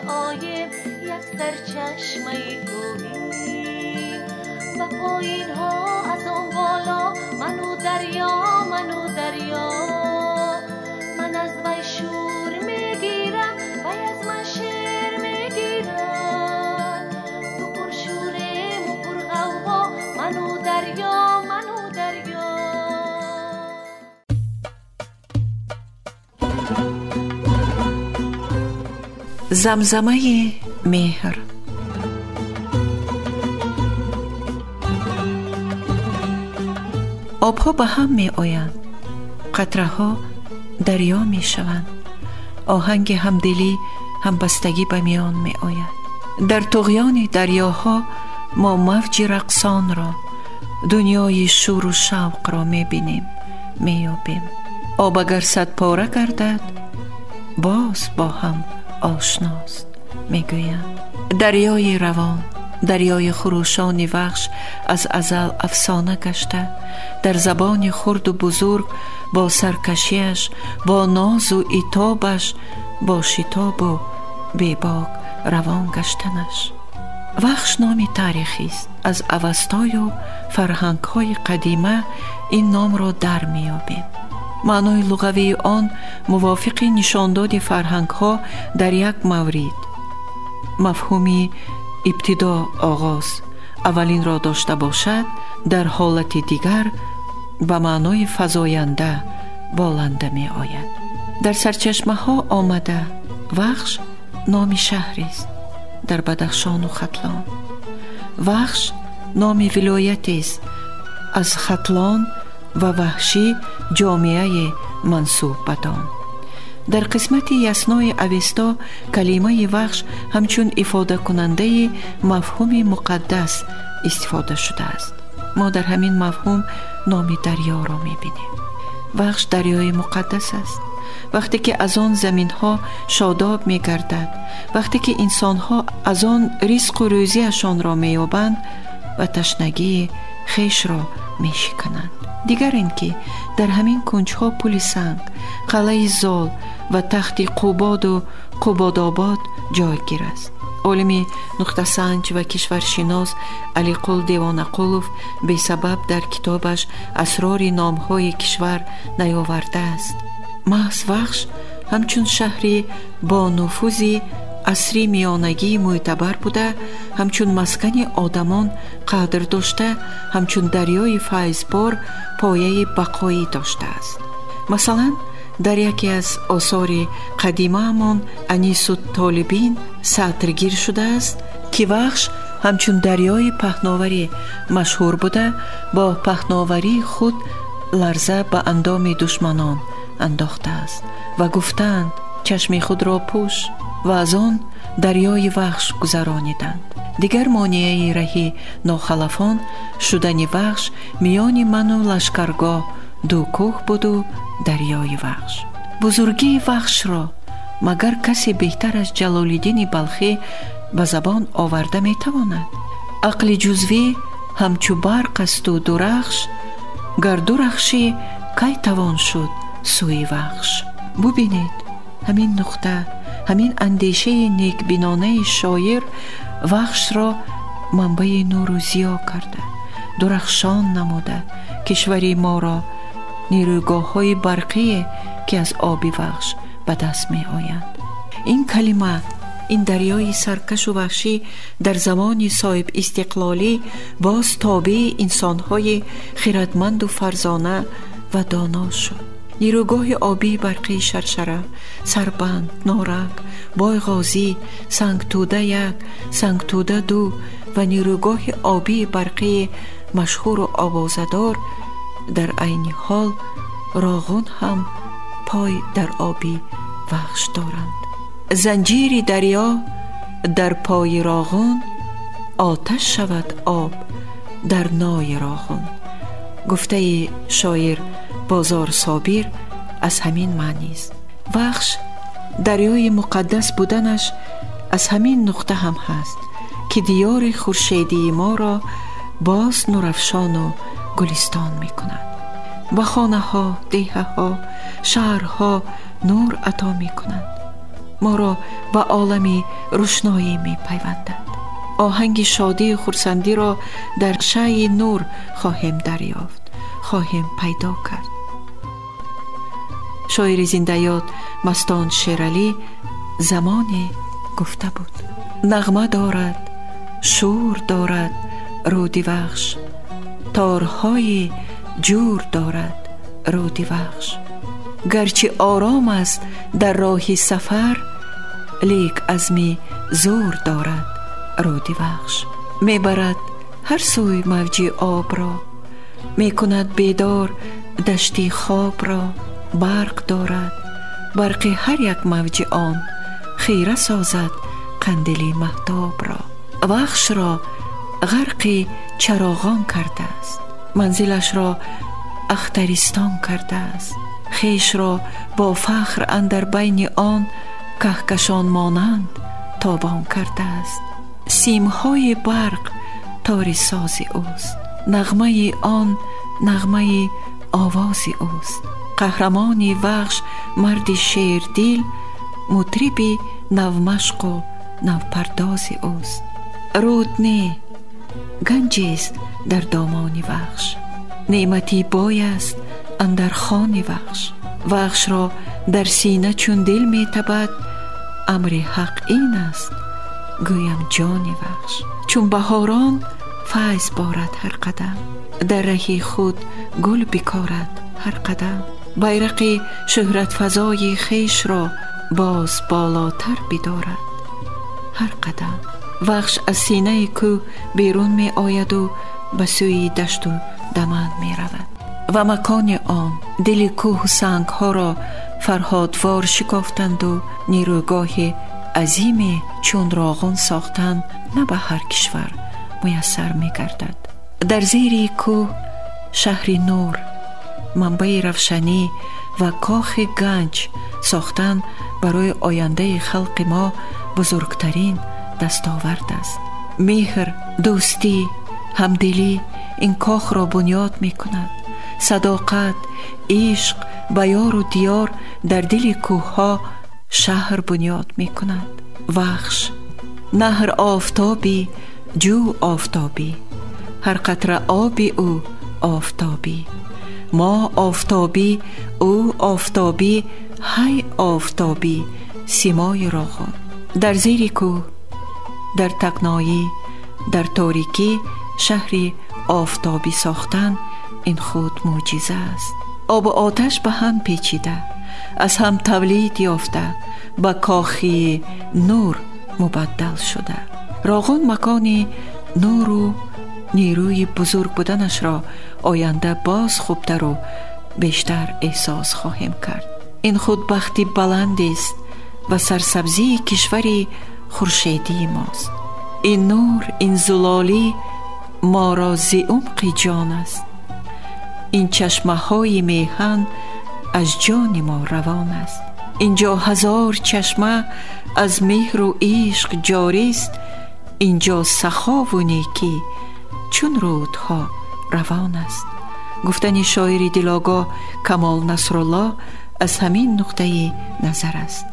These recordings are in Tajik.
меоем як сарчашмаи кӯҳӣ. Ба поинҳо аз он боло ману дарё, ману дарё. Ман аз вай шӯр мегирам, вай аз ман шер мегирад. Ту пуршӯрему пурғавғо, ману дарё, ману дарё. Замзамаи меҳр. Обҳо ба ҳам меоянд, қатраҳо дарё мешаванд, оҳанги ҳамдилӣ, ҳамбастагӣ ба миён меояд. Дар туғёни дарёҳо мо мавҷи рақсонро, дунёи шӯру шавқро мебинем, меёбем. Об агар садпора гардад, боз бо ҳам ошност, мегӯянд. Дарёи равон, дарёи хурӯшони Вахш аз азал афсона гашта, дар забони хурду бузург бо саркашиаш, бо нозу итобаш, бо шитобу бебок равон гаштанаш. Вахш номи таърихист. Аз авастою фарҳангҳои қадима ин номро дар меёбем. Маънои луғавии он мувофиқи нишондоди фарҳангҳо дар як маврид мафҳуми ибтидо, оғоз, аввалинро дошта бошад, дар ҳолати дигар ба маънои фазоянда, боланда меояд. Дар сарчашмаҳо омада Вахш номи шаҳрест дар Бадахшону Хатлон. Вахш номи вилоятест аз Хатлон ва Ваҳшӣ ҷомеае мансуб бадон. Дар қисмати яснои Авесто калимаи Вахш ҳамчун ифодакунандаи мафҳуми муқаддас истифода шудааст. Мо дар ҳамин мафҳум номи дарёро мебинем. Вахш дарёи муқаддас аст. Вақте ки аз он заминҳо шодоб мегардад, вақте ки инсонҳо аз он ризқу рӯзиашонро меёбанд ва ташнагии хешро мешикананд. Дигар ин ки дар ҳамин кунҷҳо пули санг, қалъаи зол ва тахти Қубоду Қубодобод ҷойгир аст. Олими нуқтасанҷ ва кишваршинос Алиқул Девонақулов бесабаб дар китобаш асрори номҳои кишвар наёвардааст. Маҳз Вахш ҳамчун шаҳри бонуфузи асри миёнагии мӯътабар буда, ҳамчун маскани одамон қадр дошта, ҳамчун дарёи файзбор пояи бақоӣ доштааст. Масалан, дар яке аз осори қадимаамон Анису Толибин сатргир шудааст, ки Вахш ҳамчун дарёи паҳноварӣ машҳур буда, бо паҳноварии худ ларза ба андоми душманон андохтааст ва гуфтаанд: чашми худро пӯш, ва аз он дарёи Вахш гузарониданд. Дигар монеаи раҳи нохалафон шудани Вахш миёни ману лашкаргоҳ ду кӯҳ буду дарёи Вахш. Бузургии Вахшро магар касе беҳтар аз Ҷалолиддини Балхӣ ба забон оварда метавонад? Ақли ҷузвӣ ҳамчу барқ асту дурахш, гар дурахшӣ кай тавон шуд сӯи Вахш. Бубинед, ҳамин нуқта, ҳамин андешаи некбинонаи шоир Вахшро манбаи нуру зиё карда, дурахшон намуда кишвари моро нерӯгоҳҳои барқие ки аз оби Вахш ба даст меоянд. Ин калима, ин дарёи саркашу ваҳшӣ дар замони соҳибистиқлолӣ боз тобеи инсонҳои хиратманду фарзона ва доно шуд. Нерӯгоҳи обии барқии Шаршара, Сарбанд, Норак, Бойғозӣ, Сангтӯда як, Сангтӯда ду ва нерӯгоҳи обии барқии машҳуру овозадор дар айни ҳол Роғун ҳам пой дар оби Вахш доранд. Занҷири дарё дар пои Роғун, оташ шавад об дар нои Роғун. Гуфтаи шоир Бозор Собир аз ҳамин маънист. Вахш дарёи муқаддас буданаш аз ҳамин нуқта ҳам ҳаст, ки диёри хуршедии моро боз нурафшону гулистон мекунад. Ба хонаҳо, деҳаҳо, шаҳрҳо нур ато мекунад. Моро ба олами рӯшноӣ мепайвандад. Оҳанги шодию хурсандиро дар шаъи нур хоҳем дарёфт, хоҳем пайдо кард. Шоири зиндаёд Мастон Шералӣ замоне гуфта буд: нағма дорад, шӯр дорад руди Вахш, торҳои ҷур дорад руди Вахш. Гарчи ором аст дар роҳи сафар, лек азми зур дорад руди Вахш. Мебарад ҳар сӯй мавҷи обро, мекунад бедор дашти хобро. Барқ дорад барқи ҳар як мавҷи он, хира созад қандили маҳтобро. Вахшро ғарқи чароғон кардааст, манзилашро ахтаристон кардааст. Хешро бо фахр андар байни он каҳкашон монанд тобон кардааст. Симҳои барқ тори сози ӯст, нағмаи он нағмаи овози ӯст. Қаҳрамони Вахш марди шердил, мутриби навмашқу навпардози ӯст. Руд не, ганҷест дар домони Вахш, неъмати бой аст андар хони Вахш. Вахшро дар сина чун дил метабад, амри ҳақ ин аст, гӯям ҷони Вахш. Чун баҳорон файз борад ҳар қадам, дар раҳи худ гул бикорад ҳар қадам. Байрақи шӯҳратфазои хешро боз болотар бидорад ҳар қадам. Вахш аз синаи кӯҳ берун меояду ба сӯи дашту даман меравад ва макони он дили кӯҳу сангҳоро фарҳодвор шикофтанду нерӯгоҳи азиме чун Роғун сохтан на ба ҳар кишвар муяссар мегардад. Дар зери кӯҳ шаҳри нур, манбаи равшанӣ ва кохи ганҷ сохтан барои ояндаи халқи мо бузургтарин дастовард аст. Меҳр, дӯстӣ, ҳамдилӣ ин кохро бунёд мекунад. Садоқат, ишқ ба ёру диёр дар дили кӯҳҳо шаҳр бунёд мекунад. Вахш наҳр офтобӣ, ҷӯ офтобӣ, ҳар қатра оби ӯ офтобӣ. Мо офтобӣ, ӯ офтобӣ, ҳай офтобӣ, симои Роғун. Дар зери кӯҳ, дар тақноӣ, дар торикӣ шаҳри офтобӣ сохтан ин худ мӯъҷиза аст. Обу оташ ба ҳам печида, аз ҳам тавлид ёфта, ба кохи нур мубаддал шуда. Роғун макони нуру нерӯи бузург буданашро оянда боз хубтару бештар эҳсос хоҳем кард. Ин худ бахти баландест ва сарсабзии кишвари хуршедии мост. Ин нур, ин зулолӣ моро зи умқи ҷон аст. Ин чашмаҳои меҳан аз ҷони мо равон аст. Инҷо ҳазор чашма аз меҳру ишқ ҷорист. Инҷо сахову некӣ чун рӯдҳо равон аст. Гуфтани шоири дилогоҳ Камол Насруллоҳ аз ҳамин нуқтаи назар аст.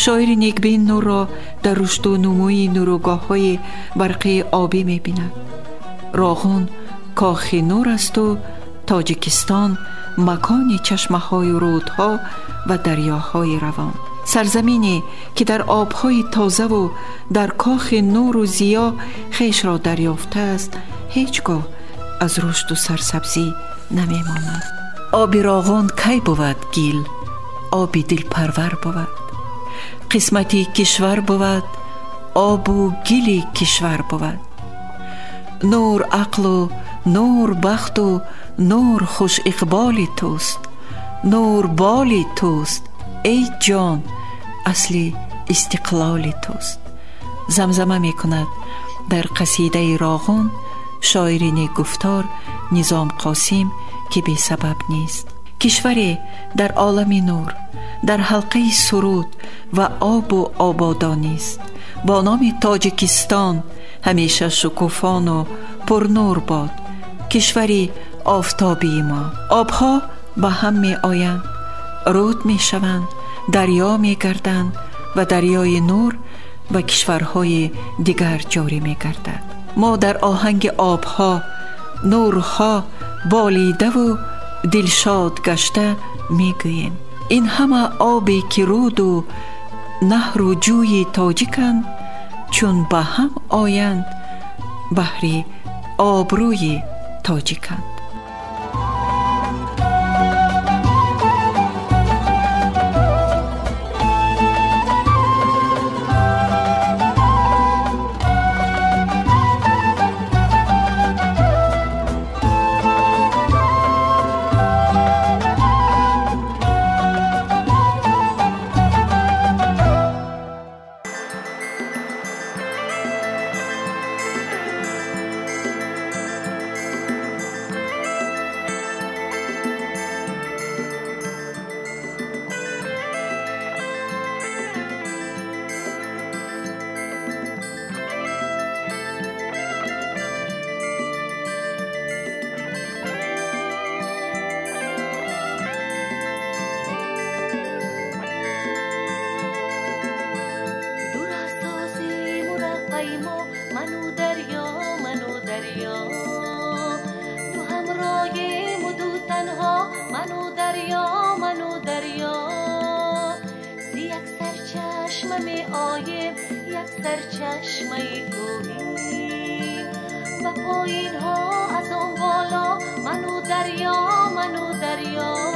Шоири некбин нурро дар рушду нумӯи нурӯгоҳҳои барқии обӣ мебинад. Роғун кохи нур асту Тоҷикистон макони чашмаҳою рӯдҳо ва дарёҳои равон. Сарзамине ки дар обҳои тозаву дар кохи нуру зиё хешро дарёфтааст, ҳеҷ гоҳ аз рушду сарсабзӣ намемонад. Оби Роғун кай бувад гил, оби дилпарвар бувад. Қисмати кишвар бувад, обу гили кишвар бувад. Нур ақлу нур бахту нур хушиқболи туст, нур боли туст, эй ҷон, асли истиқлоли туст. Замзама мекунад дар қасидаи Роғун шоири некгуфтор Низом Қосим, ки бесабаб нест. Кишваре дар олами нур, дар ҳалқаи суруд ва обу ободонист. Бо номи Тоҷикистон ҳамеша шукуфону пурнур бод кишвари офтобии мо. Обҳо ба ҳам меоянд, руд мешаванд, дарё мегарданд ва дарёи нур ба кишварҳои дигар ҷорӣ мегардад. Мо дар оҳанги обҳо, нурҳо болидаву дилшод гашта мегӯем: ин ҳама обе ки руду наҳру ҷӯи тоҷиканд, чун ба ҳам оянд, баҳри обрӯи тоҷиканд. سرچشمه کوهی و پایین ها از آن بالا، منو دریا، منو دریا.